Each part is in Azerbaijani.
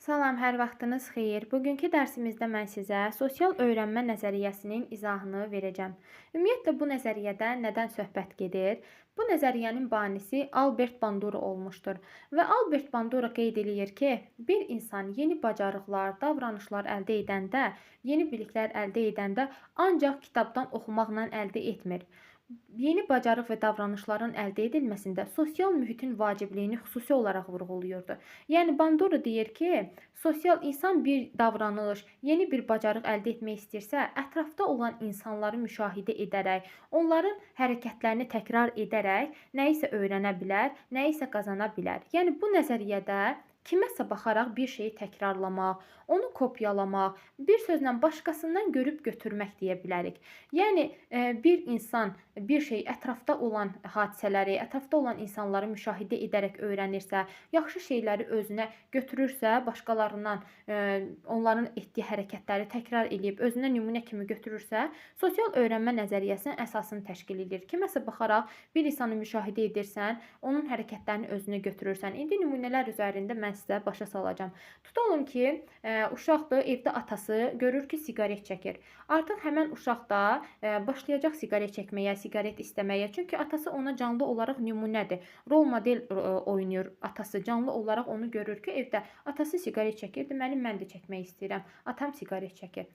Salam, hər vaxtınız xeyir. Bugünkü dərsimizdə mən sizə sosial öyrənmə nəzəriyyəsinin izahını verəcəm. Ümumiyyətlə bu nəzəriyyədə nədən söhbət gedir? Bu nəzəriyyənin banisi Albert Bandura olmuşdur. Və Albert Bandura qeyd eləyir ki, bir insan yeni bacarıqlar, davranışlar əldə edəndə, yeni biliklər əldə edəndə ancaq kitabdan oxumaqla əldə etmir. Yeni bacarıq və davranışların əldə edilməsində sosial mühitin vacibliyini xüsusi olaraq vurğulayırdı. Yəni Bandura deyir ki, sosial insan bir davranış, yeni bir bacarıq əldə etmək istəyirsə, ətrafda olan insanları müşahidə edərək, onların hərəkətlərini təkrar edərək nəyisə öyrənə bilər, nəyisə qazana bilər. Yəni bu nəzəriyyədə kiməsə baxaraq bir şeyi təkrarlamaq, onu kopyalamaq, bir sözlə başqasından görüb götürmək deyə bilərik. Yəni bir insan bir şey ətrafda olan hadisələri, ətrafda olan insanları müşahidə edərək öyrənirsə, yaxşı şeyləri özünə götürürsə, başqalarından onların etdiyi hərəkətləri təkrar eləyib özünə nümunə kimi götürürsə, sosial öyrənmə nəzəriyyəsinin əsasını təşkil edir. Kiməsə baxaraq bir insanı müşahidə edirsən, onun hərəkətlərini özünə götürürsən. İndi nümunələr üzərində mən sizə başa salacağam. Tutalım ki, uşaqdır, evdə atası görür ki, siqaret çəkir. Artıq həmən uşaq da başlayacaq siqaret çəkməyə, siqaret istəməyə. Çünki atası ona canlı olaraq nümunədir. Rol model oynayır atası. Canlı olaraq onu görür ki, evdə atası siqaret çəkir. Deməli, mən də çəkmək istəyirəm. Atam siqaret çəkir.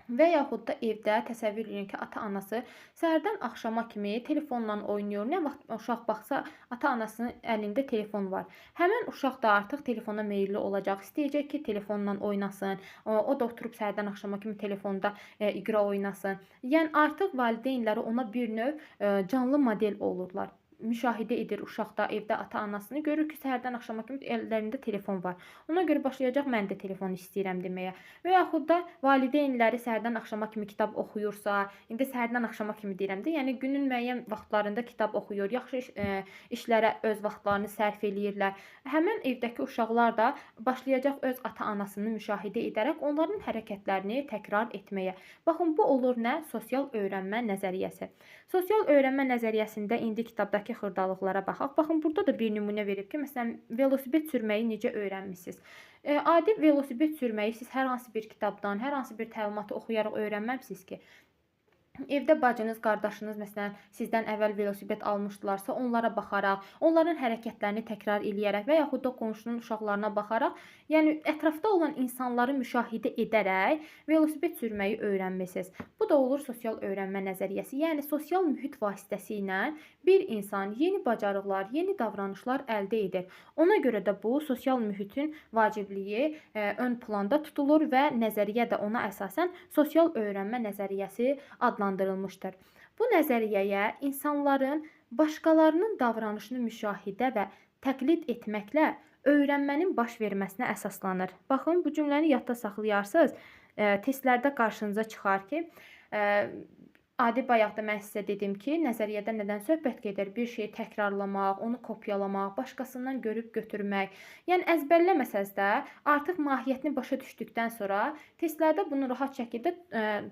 Və yaxud da evdə təsəvvür edin ki, ata-anası səhərdən axşama kimi telefonla oynayır. Nə vaxt uşaq baxsa, ata-anasının əlində telefon var. Həmən uşaq da artıq telefona meyilli olacaq. İstəyəcək ki, telefonla oynasın. O da oturub səhərdən axşama kimi telefonda iqra oynasın. Yəni artıq valideynləri ona bir növ canlı model olurlar. Müşahidə edir uşaq da evdə ata-anasını, görür ki, səhərdən axşama kimi əllərində telefon var. Ona görə başlayacaq mən də telefon istəyirəm deməyə. Və yaxud da valideynləri səhərdən axşama kimi kitab oxuyursa, indi səhərdən axşama kimi deyirəm də, yəni günün müəyyən vaxtlarında kitab oxuyur, yaxşı işlərə öz vaxtlarını sərf eləyirlər. Həmən evdəki uşaqlar da başlayacaq öz ata-anasını müşahidə edərək onların hərəkətlərini təkrar etməyə. Baxın, bu olur nə? Sosial öyrənmə nəzəriyyəsi. Sosial öyrənmə nəzəriyyəsində indi kitabdakı xırdalıqlara baxaq. Baxın, burada da bir nümunə verib ki, məsələn, velosiped sürməyi necə öyrənmisiniz? Adi velosiped sürməyi siz hər hansı bir kitabdan, hər hansı bir təlimatı oxuyaraq öyrənməmisiniz ki. Evdə bacınız, qardaşınız məsələn sizdən əvvəl velosiped almışdılarsa, onlara baxaraq, onların hərəkətlərini təkrar eləyərək və yaxud da qonşunun uşaqlarına baxaraq, yəni ətrafda olan insanları müşahidə edərək velosiped sürməyi öyrənmisiniz. Bu da olur sosial öyrənmə nəzəriyyəsi. Yəni sosial mühit vasitəsilə bir insan yeni bacarıqlar, yeni davranışlar əldə edir. Ona görə də bu sosial mühitin vacibliyi ön planda tutulur və nəzəriyyə də ona əsasən sosial öyrənmə nəzəriyyəsi adlandırılır. Bu nəzəriyyəyə insanların başqalarının davranışını müşahidə və təqlid etməklə öyrənmənin baş verməsinə əsaslanır. Baxın, bu cümləni yadda saxlayarsınız. Testlərdə qarşınıza çıxar ki, adi bayaq da mən sizə dedim ki, nəzəriyyədə nədən söhbət gedir? Bir şeyi təkrarlamaq, onu kopyalamaq, başqasından görüb götürmək. Yəni əzbərləməsəz də artıq mahiyyətini başa düşdükdən sonra testlərdə bunu rahat şəkildə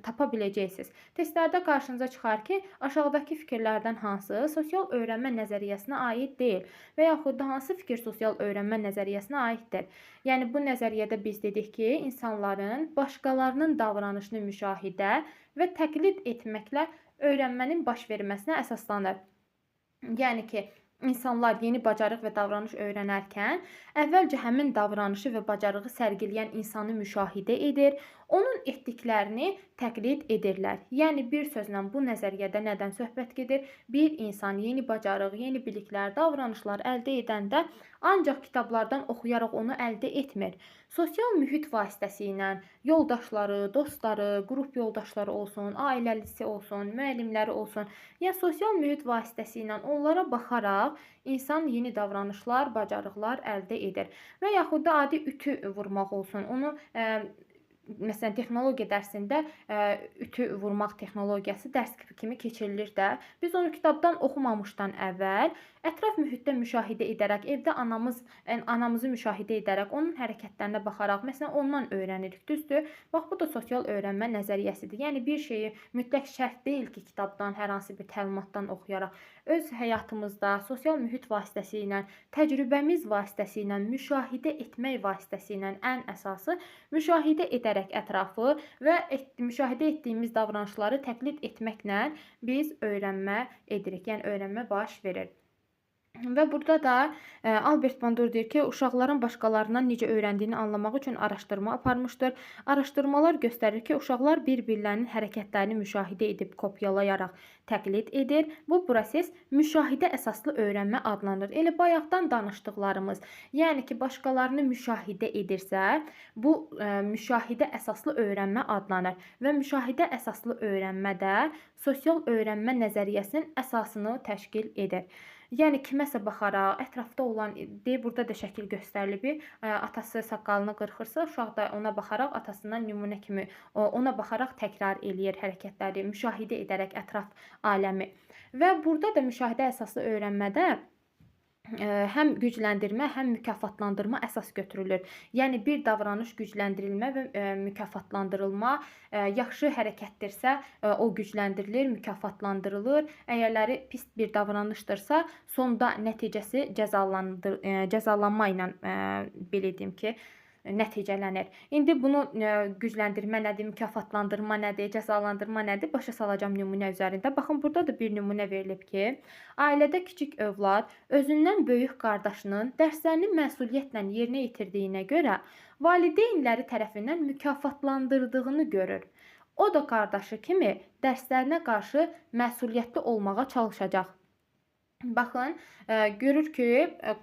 tapa biləcəksiniz. Testlərdə qarşınıza çıxar ki, aşağıdakı fikirlərdən hansı sosial öyrənmə nəzəriyyəsinə aid deyil və yaxud da hansı fikir sosial öyrənmə nəzəriyyəsinə aiddir. Yəni bu nəzəriyyədə biz dedik ki, insanların başqalarının davranışını müşahidə və təqlid etməklə öyrənmənin baş verməsinə əsaslanır. Yəni ki, insanlar yeni bacarıq və davranış öyrənərkən əvvəlcə həmin davranışı və bacarığı sərgiləyən insanı müşahidə edir, onun etdiklərini təqlid edirlər. Yəni bir sözlə bu nəzəriyyədə nədən söhbət gedir? Bir insan yeni bacarıq, yeni biliklər, davranışlar əldə edəndə ancaq kitablardan oxuyaraq onu əldə etmir. Sosial mühit vasitəsilə yoldaşları, dostları, qrup yoldaşları olsun, ailəlisi olsun, müəllimləri olsun, yəni sosial mühit vasitəsilə onlara baxaraq insan yeni davranışlar, bacarıqlar əldə edir. Və yaxud da adi ütü vurmaq olsun. Onu məsələn, texnologiya dərsində ütü vurmaq texnologiyası dərs kimi keçirilir də. Biz onu kitabdan oxumamışdan əvvəl Ətraf mühitdə müşahidə edərək, evdə anamızı müşahidə edərək, onun hərəkətlərinə baxaraq, məsələn, ondan öyrənirik, düzdür? Bax, bu da sosial öyrənmə nəzəriyyəsidir. Yəni, bir şeyi mütləq şərt deyil ki, kitabdan, hər hansı bir təlimatdan oxuyaraq, öz həyatımızda sosial mühit vasitəsilə, təcrübəmiz vasitəsilə, müşahidə etmək vasitəsilə, ən əsası müşahidə edərək ətrafı və müşahidə etdiyimiz davranışları təqlid etməklə biz öyrənmə edirik. Yəni, öyrənmə baş verir. Və burada da Albert Bandura deyir ki, uşaqların başqalarından necə öyrəndiyini anlamaq üçün araşdırma aparmışdır. Araşdırmalar göstərir ki, uşaqlar bir-birlərinin hərəkətlərini müşahidə edib kopyalayaraq təqlid edir. Bu proses müşahidə əsaslı öyrənmə adlanır. Elə bayaqdan danışdıqlarımız, yəni ki, başqalarını müşahidə edirsə, bu müşahidə əsaslı öyrənmə adlanır. Və müşahidə əsaslı öyrənmə də sosial öyrənmə nəzəriyyəsinin əsasını təşkil edir. Yəni, kiməsə baxaraq, ətrafda olan, deyir, burada da şəkil göstərilib, atası saqqalını qırxırsa, uşaq da ona baxaraq, atasından nümunə kimi ona baxaraq təkrar eləyir hərəkətləri, müşahidə edərək ətraf aləmi. Və burada da müşahidə əsaslı öyrənmədə həm gücləndirmə, həm mükafatlandırma əsas götürülür. Yəni, bir davranış gücləndirilmə və mükafatlandırılma, yaxşı hərəkətdirsə, o gücləndirilir, mükafatlandırılır. Əgərləri pis bir davranışdırsa, sonda nəticəsi cəzalanma ilə, belə deyim ki, nəticələnir. İndi bunu gücləndirmə nədir, mükafatlandırma nədir, cəzalandırma nədir, başa salacağam nümunə üzərində. Baxın, burada da bir nümunə verilib ki, ailədə kiçik övlad özündən böyük qardaşının dərslərini məsuliyyətlə yerinə yetirdiyinə görə valideynləri tərəfindən mükafatlandırdığını görür. O da qardaşı kimi dərslərinə qarşı məsuliyyətli olmağa çalışacaq. Baxın, görür ki,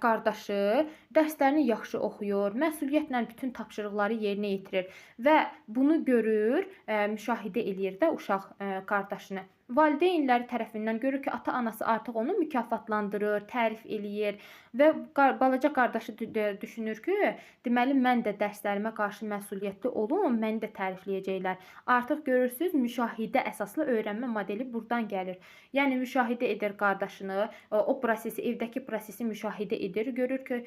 qardaşı dərslərini yaxşı oxuyur, məsuliyyətlə bütün tapşırıqları yerinə yetirir və bunu görür, müşahidə eləyir də uşaq qardaşını. Valideynləri tərəfindən görür ki, ata-anası artıq onu mükafatlandırır, tərif eləyir və balaca qardaşı düşünür ki, deməli, mən də dərslərimə qarşı məsuliyyətli olum, məni də tərifləyəcəklər. Artıq görürsünüz, müşahidə əsaslı öyrənmə modeli buradan gəlir. Yəni, müşahidə edir qardaşını, o prosesi, evdəki prosesi müşahidə edir. Görür ki,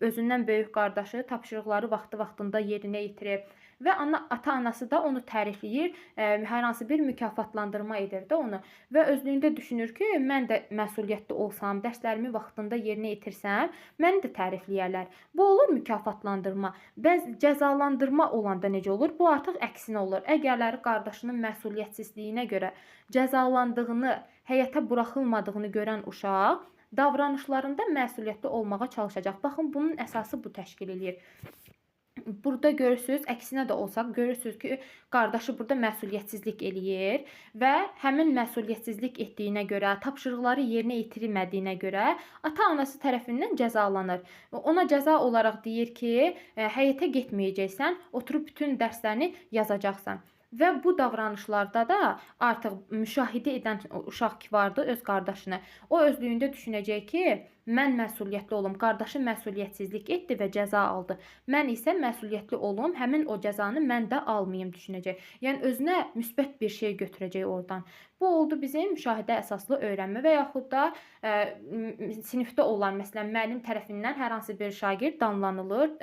özündən böyük qardaşı tapşırıqları vaxtı-vaxtında yerinə yetirib və ata-anası da onu tərifləyir, hər hansı bir mükafatlandırma edir də onu və özlüyündə düşünür ki, mən də məsuliyyətli olsam, dərslərimi vaxtında yerinə yetirsəm, məni də tərifləyərlər. Bu olur mükafatlandırma. Bəs cəzalandırma olanda necə olur? Bu artıq əksinə olur. Əgərləri qardaşının məsuliyyətsizliyinə görə cəzalandığını, həyata buraxılmadığını görən uşaq davranışlarında məsuliyyətli olmağa çalışacaq. Baxın, bunun əsası bu təşkil eləyir. Burada görürsünüz, əksinə də olsaq, görürsünüz ki, qardaşı burada məsuliyyətsizlik eləyir və həmin məsuliyyətsizlik etdiyinə görə, tapşırıqları yerinə yetirmədiyinə görə ata-anası tərəfindən cəzalanır. Ona cəza olaraq deyir ki, həyətə getməyəcəksən, oturub bütün dərslərini yazacaqsan. Və bu davranışlarda da artıq müşahidə edən uşaq ki vardı öz qardaşını, o özlüyündə düşünəcək ki, mən məsuliyyətli olum, qardaşım məsuliyyətsizlik etdi və cəza aldı. Mən isə məsuliyyətli olum, həmin o cəzanı mən də almayım düşünəcək. Yəni, özünə müsbət bir şey götürəcək oradan. Bu oldu bizim müşahidə əsaslı öyrənmə və yaxud da sinifdə olan, məsələn, müəllim tərəfindən hər hansı bir şagird danlanılır,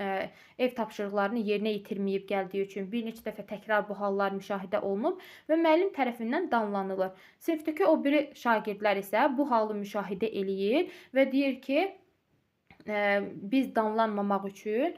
ev tapşırıqlarını yerinə yetirməyib gəldiyi üçün bir neçə dəfə təkrar bu hallar müşahidə olunub və müəllim tərəfindən danlanılır. Sinifdəki o biri şagirdlər isə bu halı müşahidə eləyir və deyir ki, biz danlanmamaq üçün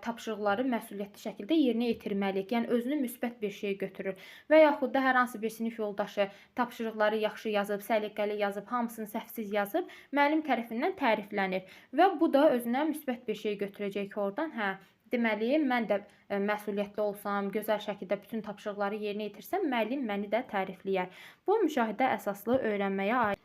tapşırıqları məsuliyyətli şəkildə yerinə yetirməliyik. Yəni, özünü müsbət bir şey götürür. Və yaxud da hər hansı bir sinif yoldaşı tapşırıqları yaxşı yazıb, səliqəli yazıb, hamısını səhvsiz yazıb, müəllim tərəfindən təriflənir. Və bu da özünə müsbət bir şey götürəcək ki, oradan, hə, deməli, mən də məsuliyyətli olsam, gözəl şəkildə bütün tapşırıqları yerinə yetirsəm, müəllim məni də tərifləyər. Bu, müşahidə əsaslı öyrənməyə aid.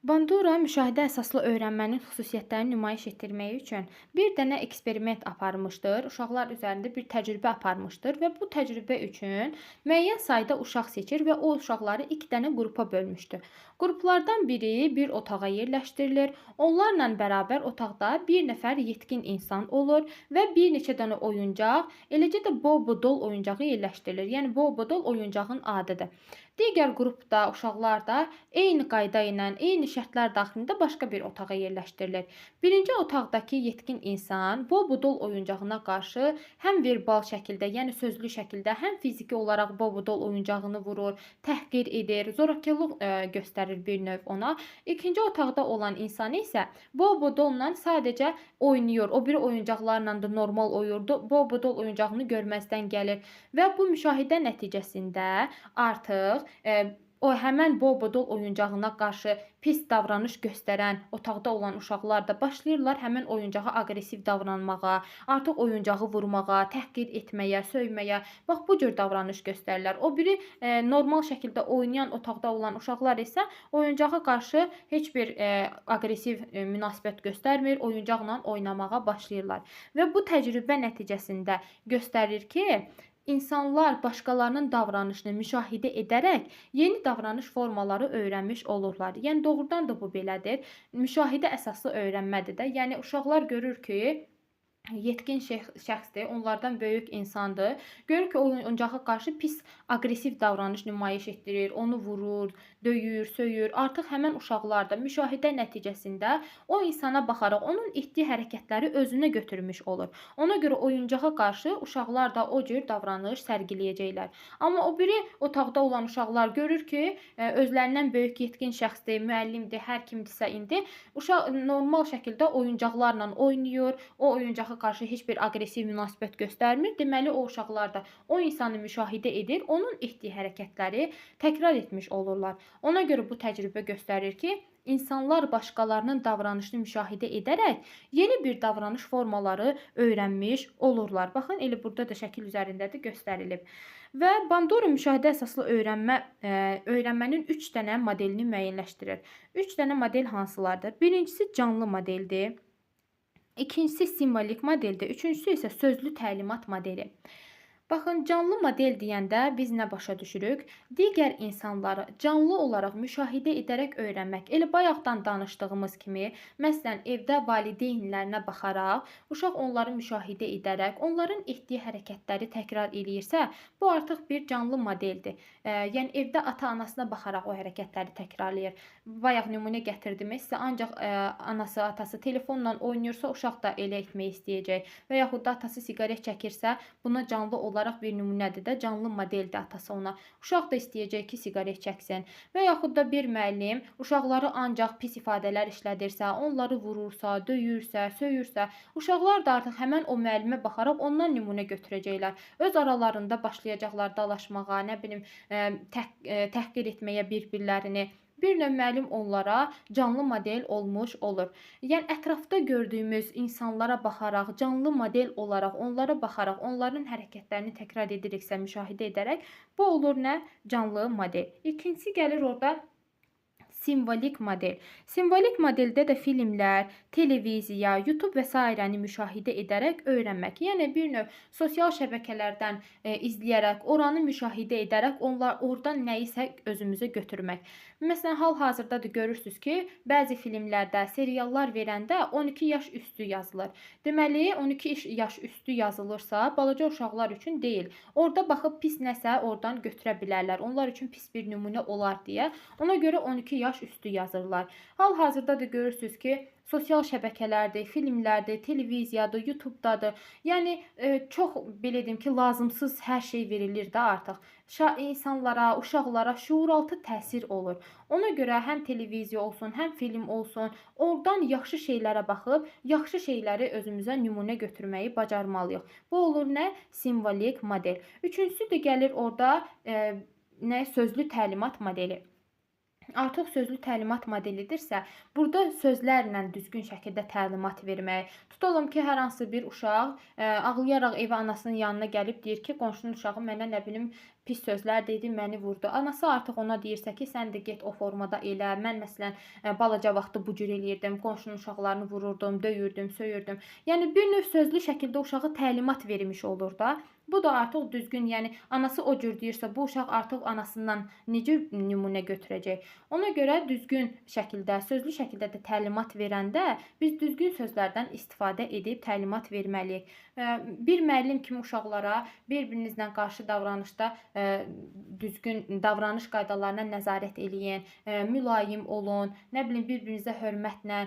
Bandura müşahidə əsaslı öyrənmənin xüsusiyyətlərini nümayiş etdirmək üçün bir dənə eksperiment aparmışdır. Uşaqlar üzərində bir təcrübə aparmışdır və bu təcrübə üçün müəyyən sayda uşaq seçir və o uşaqları 2 dənə qrupa bölmüşdür. Qruplardan biri bir otağa yerləşdirilir. Onlarla bərabər otaqda bir nəfər yetkin insan olur və bir neçə dənə oyuncaq, eləcə də Bobo Doll oyuncağı yerləşdirilir. Yəni, Bobo Doll oyuncağın adıdır. Digər qrupda uşaqlar da eyni qayda ilə, eyni şərtlər daxilində başqa bir otağa yerləşdirilir. Birinci otaqdakı yetkin insan Bobo Doll oyuncağına qarşı həm verbal şəkildə, yəni sözlü şəkildə, həm fiziki olaraq Bobo Doll oyuncağını vurur, təhqir edir, zorakılıq göstərir bir növ ona. İkinci otaqda olan insan isə Bobo Dolla sadəcə oynayır. O biri oyuncaqlarla da normal oyurdu. Bobo Doll oyuncağını görməzdən gəlir və bu müşahidə nəticəsində artıq o həmən Bobo Doll oyuncağına qarşı pis davranış göstərən otaqda olan uşaqlar da başlayırlar həmən oyuncağa aqressiv davranmağa, artıq oyuncağı vurmağa, təhqir etməyə, söyməyə, bax bu cür davranış göstərirlər. O biri normal şəkildə oynayan otaqda olan uşaqlar isə oyuncağa qarşı heç bir aqressiv münasibət göstərmir, oyuncaqla oynamağa başlayırlar. Və bu təcrübə nəticəsində göstərir ki, insanlar başqalarının davranışını müşahidə edərək yeni davranış formaları öyrənmiş olurlar. Yəni doğrudan da bu belədir. Müşahidə əsaslı öyrənmədir də. Yəni uşaqlar görür ki, yetkin şəxsdir, onlardan böyük insandır. Görür ki, oyuncağa qarşı pis, aqressiv davranış nümayiş etdirir, onu vurur, döyür, söyür. Artıq həmən uşaqlar da müşahidə nəticəsində o insana baxaraq onun etdiyi hərəkətləri özünə götürmüş olur. Ona görə oyuncağa qarşı uşaqlar da o cür davranış sərgiləyəcəklər. Amma o biri otaqda olan uşaqlar görür ki, özlərindən böyük yetkin şəxsdir, müəllimdir, hər kimdirsə indi uşaq normal şəkildə oyuncaqlarla oynayır, o oyuncağa qarşı heç bir aqressiv münasibət göstərmir. Deməli, o uşaqlar da o insanı müşahidə edir, onun etdiyi hərəkətləri təkrar etmiş olurlar. Ona görə bu təcrübə göstərir ki, insanlar başqalarının davranışını müşahidə edərək yeni bir davranış formaları öyrənmiş olurlar. Baxın, elə burada da şəkil üzərində də göstərilib. Və Bandura müşahidə əsaslı öyrənmənin 3 dənə modelini müəyyənləşdirir. 3 dənə model hansılardır? Birincisi canlı modeldir. İkincisi simvolik modeldir. Üçüncüsü isə sözlü təlimat modeli. Baxın, canlı model deyəndə biz nə başa düşürük? Digər insanları canlı olaraq müşahidə edərək öyrənmək. Elə bayaqdan danışdığımız kimi, məsələn, evdə valideynlərinə baxaraq, uşaq onları müşahidə edərək, onların etdiyi hərəkətləri təkrar eləyirsə, bu artıq bir canlı modeldir. Yəni, evdə ata-anasına baxaraq o hərəkətləri təkrarlayır. Bayaq nümunə gətirdim, sizə ancaq anası, atası telefonla oynayırsa, uşaq da elə etmək istəyəcək. Və yaxud da atası siqaret çəkirsə, buna canlı olaraq bir nümunədir də, canlı modeldir atası ona. Uşaq da istəyəcək ki, siqaret çəksin. Və yaxud da bir müəllim uşaqları ancaq pis ifadələr işlədirsə, onları vurursa, döyürsə, söyürsə, uşaqlar da artıq həmən o müəllimə baxaraq ondan nümunə götürəcəklər. Öz aralarında başlayacaqlar dalaşmağa, nə bilim, təhqir etməyə bir-birlərini. Bir növ müəllim onlara canlı model olmuş olur. Yəni, ətrafda gördüyümüz insanlara baxaraq, canlı model olaraq, onlara baxaraq, onların hərəkətlərini təkrar ediriksə, müşahidə edərək, bu olur nə? Canlı model. İkincisi gəlir orada simvolik model. Simvolik modeldə də filmlər, televiziya, YouTube və sairəni müşahidə edərək öyrənmək. Yəni, bir növ sosial şəbəkələrdən izləyərək, oranı müşahidə edərək, oradan nəyisə özümüzə götürmək. Məsələn, hal-hazırda da görürsünüz ki, bəzi filmlərdə, seriallar verəndə 12 yaş üstü yazılır. Deməli, 12 yaş üstü yazılırsa, balaca uşaqlar üçün deyil. Orada baxıb pis nəsə oradan götürə bilərlər. Onlar üçün pis bir nümunə olar deyə. Ona görə 12 yaş üstü yazırlar. Hal-hazırda da görürsünüz ki, sosial şəbəkələrdir, filmlərdir, televiziyadır, YouTube'dadır. Yəni, çox, belə deyim ki, lazımsız hər şey verilir də artıq. İnsanlara, uşaqlara şuuraltı təsir olur. Ona görə həm televiziya olsun, həm film olsun, oradan yaxşı şeylərə baxıb, yaxşı şeyləri özümüzə nümunə götürməyi bacarmalıyıq. Bu olur nə? Simvolik model. Üçüncüsü də gəlir orada nə? Sözlü təlimat modeli. Artıq sözlü təlimat modelidirsə, burada sözlərlə düzgün şəkildə təlimat vermək. Tutalım ki, hər hansı bir uşaq ağlayaraq evə anasının yanına gəlib deyir ki, qonşunun uşağı mənə nə bilim pis sözlər dedi, məni vurdu. Anası artıq ona deyirsə ki, sən də get o formada elə. Mən məsələn, balaca vaxtı bu cür eləyirdim, qonşunun uşaqlarını vururdum, döyürdüm, söyürdüm. Yəni, bir növ sözlü şəkildə uşağı təlimat vermiş olur da. Bu da artıq düzgün, yəni anası o cür deyirsə, bu uşaq artıq anasından necə nümunə götürəcək? Ona görə düzgün şəkildə, sözlü şəkildə də təlimat verəndə biz düzgün sözlərdən istifadə edib təlimat verməliyik. Bir müəllim kimi uşaqlara bir-birinizlə qarşı davranışda düzgün davranış qaydalarına nəzarət eləyin, mülayim olun, nə bilim bir-birinizə hörmətlə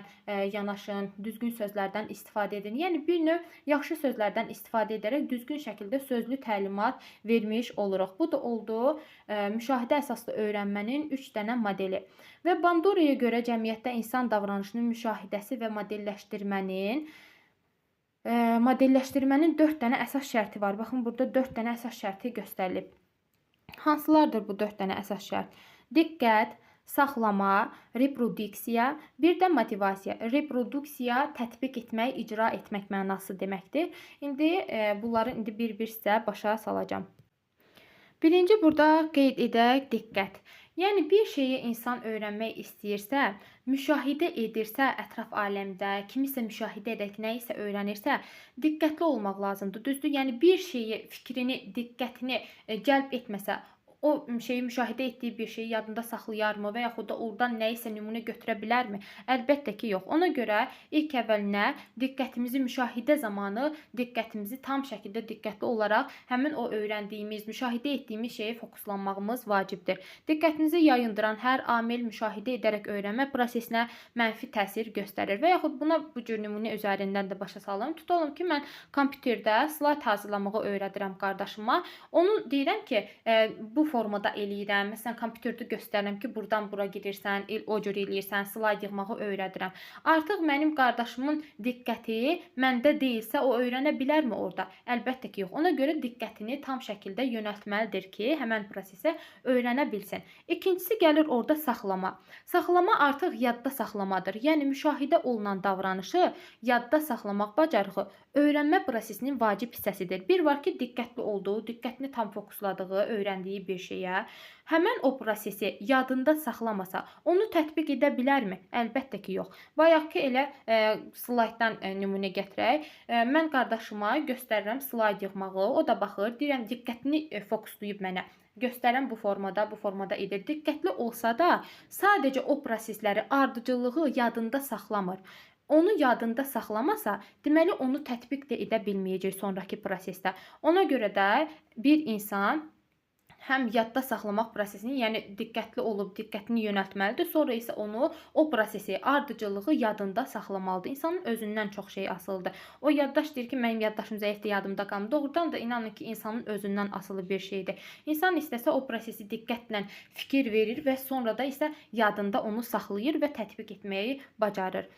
yanaşın, düzgün sözlərdən istifadə edin. Yəni bir növ yaxşı sözlərdən istifadə edərək düzgün şəkildə sözlü təlimat vermiş oluruq. Bu da oldu müşahidə əsaslı öyrənmənin 3 dənə modeli. Və Banduraya görə cəmiyyətdə insan davranışının müşahidəsi və modelləşdirmənin 4 dənə əsas şərti var. Baxın, burada 4 dənə əsas şərti göstərilib. Hansılardır bu 4 dənə əsas şərt? Diqqət, saxlama, reproduksiya, bir də motivasiya. Reproduksiya tətbiq etmək, icra etmək mənası deməkdir. İndi bunları indi bir-bir sizə başa salacağam. Birinci burada qeyd edək diqqət. Yəni bir şeyi insan öyrənmək istəyirsə, müşahidə edirsə ətraf aləmdə, kimisə müşahidə edərək nəyisə öyrənirsə, diqqətli olmaq lazımdır. Düzdür? Yəni bir şeyi, fikrini, diqqətini cəlb etməsə, o şeyi müşahidə etdiyi bir şeyi yadında saxlayarmı və yaxud da oradan nəyisə nümunə götürə bilərmi? Əlbəttə ki, yox. Ona görə ilk əvvəl nə? Diqqətimizi müşahidə zamanı diqqətimizi tam şəkildə diqqətli olaraq həmin o öyrəndiyimiz, müşahidə etdiyimiz şeyə fokuslanmağımız vacibdir. Diqqətinizi yayındıran hər amil müşahidə edərək öyrənmə prosesinə mənfi təsir göstərir və yaxud buna bu cür nümunə üzərindən də başa salım. Tutalım ki, mən kompüterdə slayd hazırlamağı öyrədirəm qardaşıma. Onu deyirəm ki, bu formada eləyirəm. Məsələn, kompüterdə göstərirəm ki, burdan bura girirsən, o cür eləyirsən, slayd yığmağı öyrədirəm. Artıq mənim qardaşımın diqqəti məndə deyilsə, o öyrənə bilərmi orada? Əlbəttə ki, yox. Ona görə diqqətini tam şəkildə yönəltməlidir ki, həmən prosesə öyrənə bilsin. İkincisi gəlir orada saxlama. Saxlama artıq yadda saxlamadır. Yəni müşahidə olunan davranışı yadda saxlamaq bacarığı öyrənmə prosesinin vacib hissəsidir. Bir var ki, diqqətli olduğu, diqqətini tam fokusladığı, öyrəndiyi bir şeyə, həmən o prosesi yadında saxlamasa, onu tətbiq edə bilərmi? Əlbəttə ki, yox. Bayaq ki, elə slayddan nümunə gətirək. Mən qardaşıma göstərirəm slayd yığmağı, o da baxır, deyirəm, diqqətini fokuslayıb mənə. Göstərən bu formada, bu formada edir. Diqqətli olsa da, sadəcə o prosesləri, ardıcıllığı yadında saxlamır. Onu yadında saxlamasa, deməli onu tətbiq də edə bilməyəcək sonrakı prosesdə. Ona görə də bir insan həm yadda saxlamaq prosesini, yəni diqqətli olub diqqətini yönəltməlidir, sonra isə onu o prosesi, ardıcıllığı yadında saxlamalıdır. İnsanın özündən çox şey asılıdır. O yaddaş deyir ki, mənim yaddaşım zəifdir, yadımda qalmır. Doğrudan da inanın ki, insanın özündən asılı bir şeydir. İnsan istəsə o prosesi diqqətlə fikir verir və sonra da isə yadında onu saxlayır və tətbiq etməyi bacarır.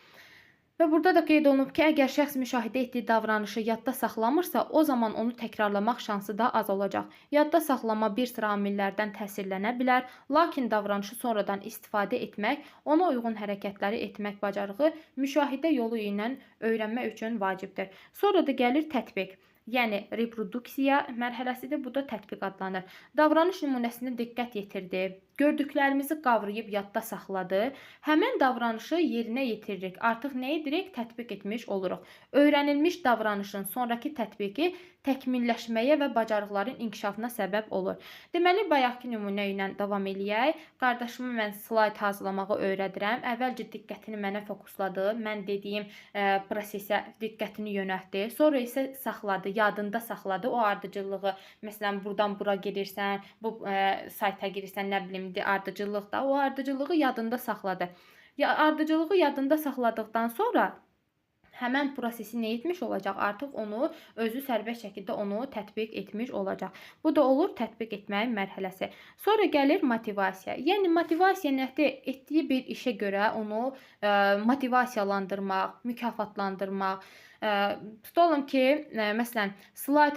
Və burada da qeyd olunub ki, əgər şəxs müşahidə etdiyi davranışı yadda saxlamırsa, o zaman onu təkrarlamaq şansı da az olacaq. Yadda saxlama bir sıra amillərdən təsirlənə bilər, lakin davranışı sonradan istifadə etmək, ona uyğun hərəkətləri etmək bacarığı müşahidə yolu ilə öyrənmə üçün vacibdir. Sonra da gəlir tətbiq. Yəni reproduksiya mərhələsidir, bu da tətbiq adlanır. Davranış nümunəsinə diqqət yetirdi, gördüklərimizi qavrayıb yadda saxladı, həmən davranışı yerinə yetiririk. Artıq nə edirik? Tətbiq etmiş oluruq. Öyrənilmiş davranışın sonrakı tətbiqi təkmilləşməyə və bacarıqların inkişafına səbəb olur. Deməli, bayaqki nümunə ilə davam eləyək. Qardaşımı mən slayd hazırlamağı öyrədirəm. Əvvəlcə diqqətini mənə fokusladı, mən dediyim prosesə diqqətini yönəltdi. Sonra isə saxladı, yadında saxladı o ardıcıllığı. Məsələn, buradan bura girirsən, bu sayta girirsən, nə bilim, ardıcıllıq da, o ardıcıllığı yadında saxladı. Ardıcıllığı yadında saxladıqdan sonra həmən prosesi nə etmiş olacaq? Artıq onu özü sərbəst şəkildə onu tətbiq etmiş olacaq. Bu da olur tətbiq etməyin mərhələsi. Sonra gəlir motivasiya. Yəni motivasiya nədir? Etdiyi bir işə görə onu motivasiyalandırmaq, mükafatlandırmaq. Tutalım ki, məsələn, slayd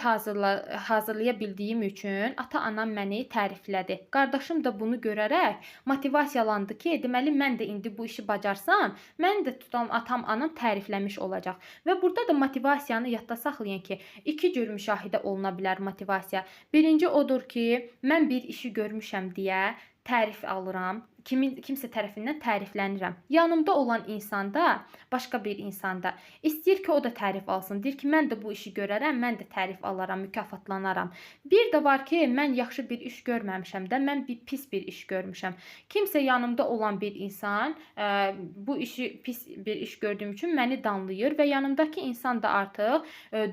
hazırlaya bildiyim üçün ata-anam məni təriflədi. Qardaşım da bunu görərək motivasiyalandı ki, deməli mən də indi bu işi bacarsam, mən də tutalım atam, anam tərifləmiş olacaq. Və burada da motivasiyanı yadda saxlayın ki, iki cür müşahidə oluna bilər motivasiya. Birinci odur ki, mən bir işi görmüşəm deyə tərif alıram kimsə tərəfindən təriflənirəm. Yanımda olan insanda, başqa bir insanda istəyir ki, o da tərif alsın. Deyir ki, mən də bu işi görərəm, mən də tərif alaram, mükafatlanaram. Bir də var ki, mən yaxşı bir iş görməmişəm də, mən bir pis bir iş görmüşəm. Kimsə yanımda olan bir insan bu işi pis bir iş gördüyüm üçün məni danlayır və yanımdakı insan da artıq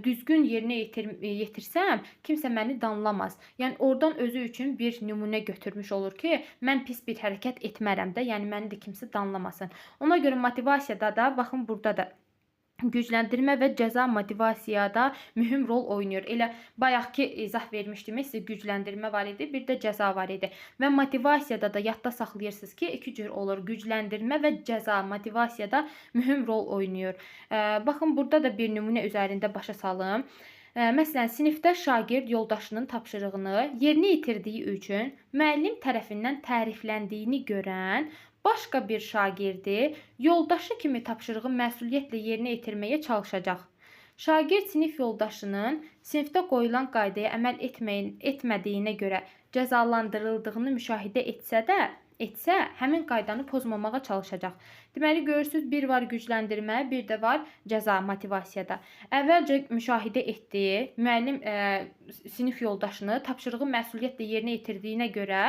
düzgün yerinə yetirsəm, kimsə məni danlamaz. Yəni oradan özü üçün bir nümunə götürmüş olur ki, mən pis bir hərəkət etmərəm də, yəni məni də kimsə danlamasın. Ona görə motivasiyada da, baxın burada da gücləndirmə və cəza motivasiyada mühüm rol oynayır. Elə bayaqki izah vermişdim, sizə gücləndirmə var idi, bir də cəza var idi. Və motivasiyada da yadda saxlayırsınız ki, iki cür olur. Gücləndirmə və cəza motivasiyada mühüm rol oynayır. Baxın, burada da bir nümunə üzərində başa salım. Məsələn, sinifdə şagird yoldaşının tapşırığını yerinə yetirdiyi üçün müəllim tərəfindən tərifləndiyini görən başqa bir şagirdi yoldaşı kimi tapşırığı məsuliyyətlə yerinə yetirməyə çalışacaq. Şagird sinif yoldaşının sinifdə qoyulan qaydaya əməl etmədiyinə görə cəzalandırıldığını müşahidə etsə, həmin qaydanı pozmamağa çalışacaq. Deməli, görürsünüz, bir var gücləndirmə, bir də var cəza motivasiyada. Əvvəlcə müşahidə etdiyi müəllim sinif yoldaşını tapşırığı məsuliyyətlə yerinə yetirdiyinə görə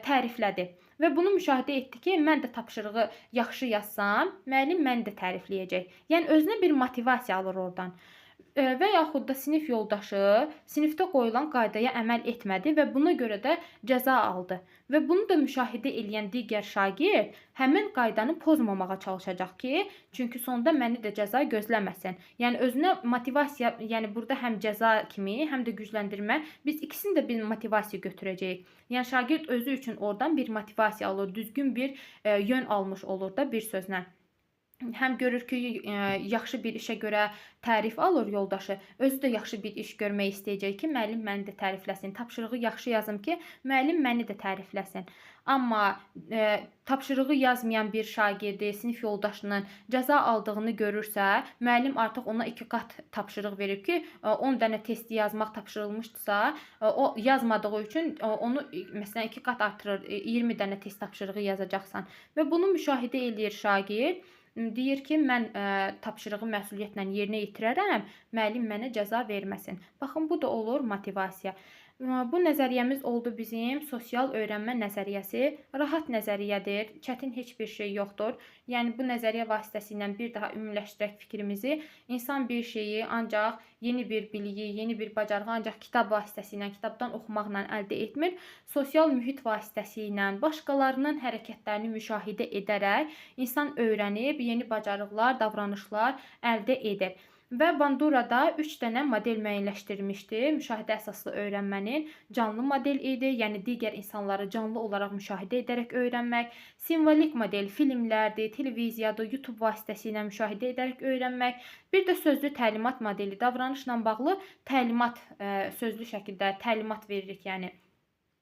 təriflədi. Və bunu müşahidə etdi ki, mən də tapşırığı yaxşı yazsam, müəllim məni də tərifləyəcək. Yəni, özünə bir motivasiya alır oradan. Və yaxud da sinif yoldaşı sinifdə qoyulan qaydaya əməl etmədi və buna görə də cəza aldı. Və bunu da müşahidə eləyən digər şagird həmin qaydanı pozmamağa çalışacaq ki, çünki sonda məni də cəza gözləməsin. Yəni özünə motivasiya, yəni burada həm cəza kimi, həm də gücləndirmə, biz ikisini də bir motivasiya götürəcəyik. Yəni şagird özü üçün oradan bir motivasiya alır, düzgün bir yön almış olur da bir sözlə. Həm görür ki, yaxşı bir işə görə tərif alır yoldaşı, özü də yaxşı bir iş görmək istəyəcək ki, müəllim məni də tərifləsin. Tapşırığı yaxşı yazım ki, müəllim məni də tərifləsin. Amma tapşırığı yazmayan bir şagirdi, sinif yoldaşının cəza aldığını görürsə, müəllim artıq ona 2 qat tapşırıq verib ki, 10 dənə testi yazmaq tapşırılmışdısa, o yazmadığı üçün onu məsələn 2 qat artırır, 20 dənə test tapşırığı yazacaqsan. Və bunu müşahidə eləyir şagird. Deyir ki, mən tapşırığı məsuliyyətlə yerinə yetirərəm, müəllim mənə cəza verməsin. Baxın, bu da olur motivasiya. Bu nəzəriyyəmiz oldu bizim sosial öyrənmə nəzəriyyəsi. Rahat nəzəriyyədir, çətin heç bir şey yoxdur. Yəni, bu nəzəriyyə vasitəsilə bir daha ümumiləşdirək fikrimizi. İnsan bir şeyi ancaq yeni bir biliyi, yeni bir bacarığı ancaq kitab vasitəsilə, kitabdan oxumaqla əldə etmir. Sosial mühit vasitəsilə, başqalarının hərəkətlərini müşahidə edərək insan öyrənib, yeni bacarıqlar, davranışlar əldə edir. Və Bandurada 3 dənə model müəyyənləşdirmişdi. Müşahidə əsaslı öyrənmənin canlı model idi, yəni digər insanları canlı olaraq müşahidə edərək öyrənmək. Simvolik model filmlərdir, televiziyadır, YouTube vasitəsilə müşahidə edərək öyrənmək. Bir də sözlü təlimat modeli, davranışla bağlı təlimat, sözlü şəkildə təlimat veririk, yəni.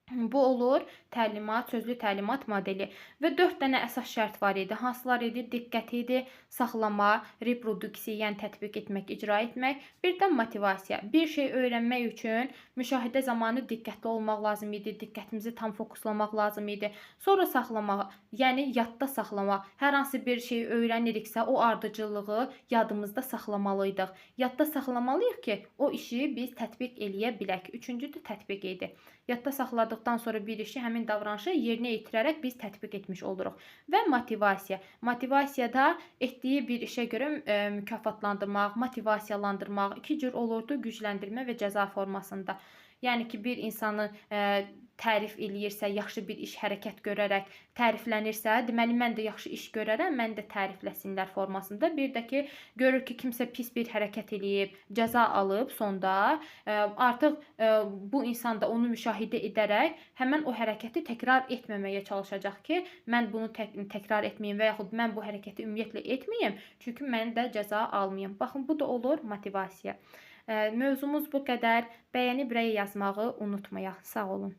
Bu olur təlimat, sözlü təlimat modeli. Və 4 dənə əsas şərt var idi. Hansılar idi? Diqqət idi, saxlama, reproduksiya, yəni tətbiq etmək, icra etmək. Bir də motivasiya. Bir şey öyrənmək üçün müşahidə zamanı diqqətli olmaq lazım idi, diqqətimizi tam fokuslamaq lazım idi. Sonra saxlamaq, yəni yadda saxlamaq. Hər hansı bir şey öyrəniriksə, o ardıcıllığı yadımızda saxlamalıydıq. Yadda saxlamalıyıq ki, o işi biz tətbiq eləyə bilək. Üçüncü də tətbiq idi. Yadda saxladıqdan sonra bir işi, həmin davranışı yerinə yetirərək biz tətbiq etmiş oluruq. Və motivasiya. Motivasiyada etdiyi bir işə görə mükafatlandırmaq, motivasiyalandırmaq iki cür olurdu, gücləndirmə və cəza formasında. Yəni ki, bir insanı tərif eləyirsə, yaxşı bir iş, hərəkət görərək təriflənirsə, deməli, mən də yaxşı iş görərəm, məni də tərifləsinlər formasında. Bir də ki, görür ki, kimsə pis bir hərəkət eləyib, cəza alıb sonda, artıq bu insan da onu müşahidə edərək həmən o hərəkəti təkrar etməməyə çalışacaq ki, mən bunu təkrar etməyim və yaxud mən bu hərəkəti ümumiyyətlə etməyim, çünki mən də cəza almayım. Baxın, bu da olur motivasiya. Mövzumuz bu qədər. Bəyənib rəy yazmağı unutmayaq. Sağ olun.